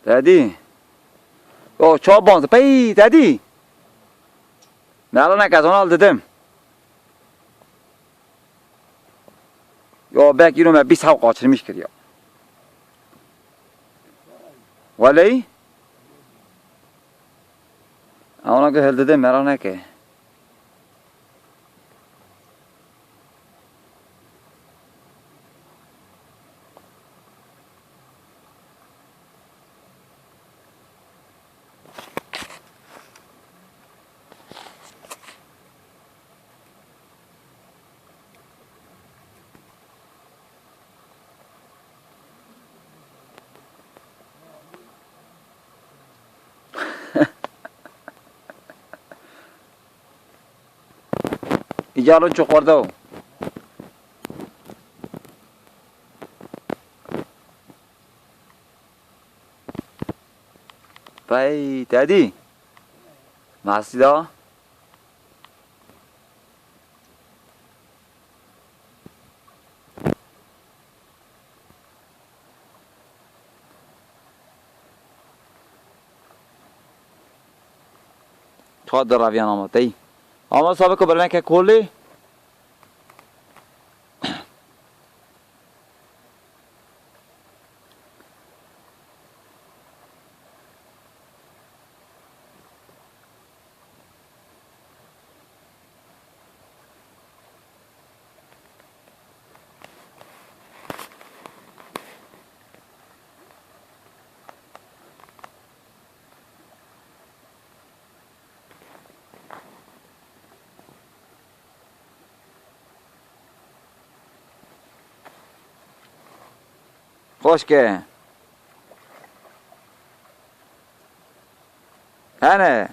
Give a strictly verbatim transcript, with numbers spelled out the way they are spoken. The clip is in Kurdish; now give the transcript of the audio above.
Tedî. Yo, çawa band? Pey, Tedî. Mela neke, ez ona li didim. Yo, belkî îro me bîst hew qaçirmîş kiriya. Weleyî? Ona ge hildidim, mela neke. Îca lon çi xwerde o. Pey, Tedî. Masî da. Çawa diraviyan ama tey. Ama sabê ku birneke kolê. Xweşke. Hene.